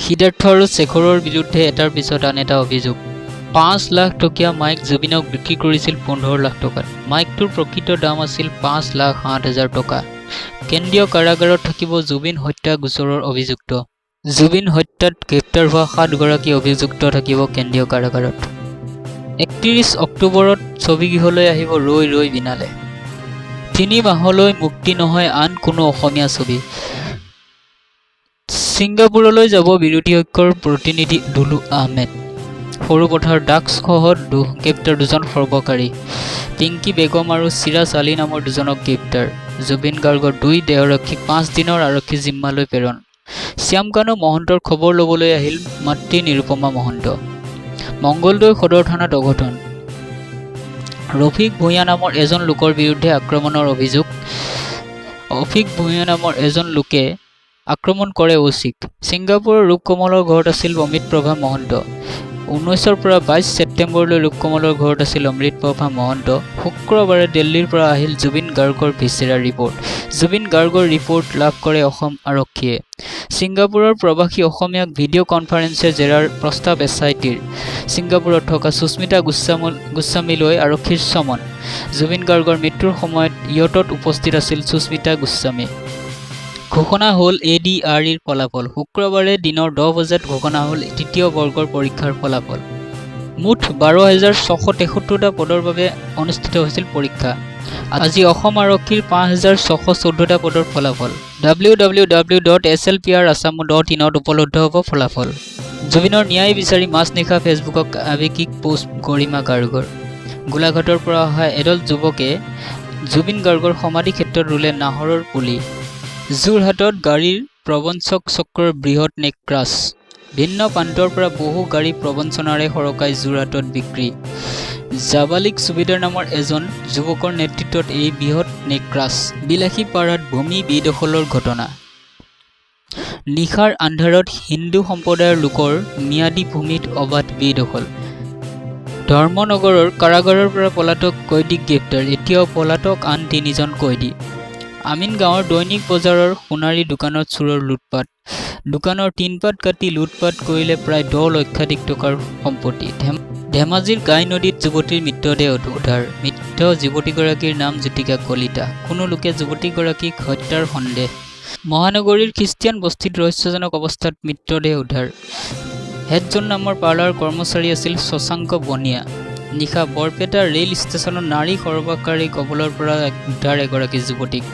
সিদ্ধাৰ্থ আৰু শেখৰৰ বিৰুদ্ধে এটাৰ পিছত আন এটা অভিযোগ। 5 লাখ টকীয়া মাইক জুবিনক বিক্ৰী কৰিছিল 15 লাখ টকাত। মাইকটোৰ প্ৰকৃত দাম আছিল 5,07,000 টকা। কেন্দ্ৰীয় কাৰাগাৰত থাকিব জুবিন হত্যা গোচৰৰ অভিযুক্ত। জুবিন হত্যাত গ্ৰেপ্তাৰ হোৱা সাতগৰাকী অভিযুক্ত থাকিব কেন্দ্ৰীয় কাৰাগাৰত। 31 অক্টোবৰত ছবিগৃহলৈ আহিব ৰৈ ৰৈ বিনালে। 3 মাহলৈ মুক্তি নহয় আন কোনো অসমীয়া ছবি। ছিংগাপুৰলৈ যাব বিৰোধী ঐক্যৰ প্ৰতিনিধি দুলু আহমেদ। সৰুপথাৰত ড্ৰাগছসহ গ্ৰেপ্তাৰ দুজন সৰবৰাহকাৰী। পিংকী বেগম আৰু চিৰাজ আলী নামৰ দুজনক গ্ৰেপ্তাৰ। জুবিন গাৰ্গৰ দুই দেহৰক্ষীক 5 দিনৰ আৰক্ষী জিম্মালৈ প্ৰেৰণ। শ্যামকানু মহন্তৰ খবৰ ল'বলৈ আহিল মাতৃ নিৰুপমা মহন্ত। মংগলদৈ সদৰ থানাত অঘটন। ৰফিক ভূঞা নামৰ এজন লোকৰ বিৰুদ্ধে আক্ৰমণৰ অভিযোগ। ৰফিক ভূঞা নামৰ এজন লোকে আক্ৰমণ কৰে অ' চিক। ছিংগাপুৰৰ ৰূপকমলৰ ঘৰত আছিল অমৃতপ্ৰভা মহন্ত। 19ৰ পৰা 22 ছেপ্টেম্বৰলৈ ৰূপকমলৰ ঘৰত আছিল অমৃতপ্ৰভা মহন্ত। শুক্ৰবাৰে দিল্লীৰ পৰা আহিল জুবিন গাৰ্গৰ ভিছেৰা ৰিপৰ্ট। জুবিন গাৰ্গৰ ৰিপৰ্ট লাভ কৰে অসম আৰক্ষীয়ে। ছিংগাপুৰৰ প্ৰৱাসী অসমীয়াক ভিডিঅ' কনফাৰেন্সেৰে জেৰাৰ প্ৰস্তাৱ এছ I টিৰ। ছিংগাপুৰত থকা সুস্মিতা গোস্বামীলৈ আৰক্ষীৰ চমন। জুবিন গাৰ্গৰ মৃত্যুৰ সময়ত য়টত উপস্থিত আছিল সুস্মিতা গোস্বামী। ঘোষণা হ'ল এ ডি আৰ ইৰ ফলাফল। শুক্ৰবাৰে দিনৰ 10 বজাত ঘোষণা হ'ল তৃতীয় বৰ্গৰ পৰীক্ষাৰ ফলাফল। মুঠ 12,673টা পদৰ বাবে অনুষ্ঠিত হৈছিল পৰীক্ষা। আজি অসম আৰক্ষীৰ 5614টা পদৰ ফলাফল। www.slprassam.inত উপলব্ধ হ'ব ফলাফল। জুবিনৰ ন্যায় বিচাৰি মাজনিশা ফেচবুকত আৱেগিক পোষ্ট গৰিমা গাৰ্গৰ। গোলাঘাটৰ পৰা অহা এদল যুৱকে জুবিন গাৰ্গৰ সমাধি ক্ষেত্ৰত ৰুলে নাহৰৰ পুলি। যোৰহাটত গাড়ীৰ প্ৰবঞ্চক চক্ৰৰ বৃহৎ নেক্ৰাছ। ভিন্ন প্ৰান্তৰ পৰা বহু গাড়ী প্ৰবঞ্চনাৰে সৰকাই যোৰহাটত বিক্ৰী। জাবালিক চুবেদাৰ নামৰ এজন যুৱকৰ নেতৃত্বত এই বৃহৎ নেক্ৰাছ। বিলাসীপাৰাত ভূমি বেদখলৰ ঘটনা। নিশাৰ আন্ধাৰত হিন্দু সম্প্ৰদায়ৰ লোকৰ ম্যাদী ভূমিত অবাধ বেদখল। ধৰ্মনগৰৰ কাৰাগাৰৰ পৰা পলাতক কয়দীক গ্ৰেপ্তাৰ। এতিয়াও পলাতক আন তিনিজন কয়দী। আমিনগাঁৱৰ দৈনিক বজাৰৰ সোণাৰী দোকানত চোৰৰ লুটপাত। দোকানৰ টিনপাত কাটি লুটপাত কৰিলে প্ৰায় 10 লক্ষাধিক টকাৰ সম্পত্তি। ধেমাজিৰ গাই নদীত যুৱতীৰ মৃতদেহ উদ্ধাৰ। মৃত যুৱতীগৰাকীৰ নাম জ্যোতিকা কলিতা। কোনো লোকে যুৱতীগৰাকীক হত্যাৰ সন্দেহ। মহানগৰীৰ খ্ৰীষ্টিয়ান বস্তিত ৰহস্যজনক অৱস্থাত মৃতদেহ উদ্ধাৰ। হেডজন নামৰ পাৰ্লাৰ কৰ্মচাৰী আছিল শশাংক বনিয়া। নিশা বৰপেটা ৰেল ষ্টেচনত নাৰী সৰবৰাহকাৰীৰ কবলৰ পৰা উদ্ধাৰ এগৰাকী যুৱতীক।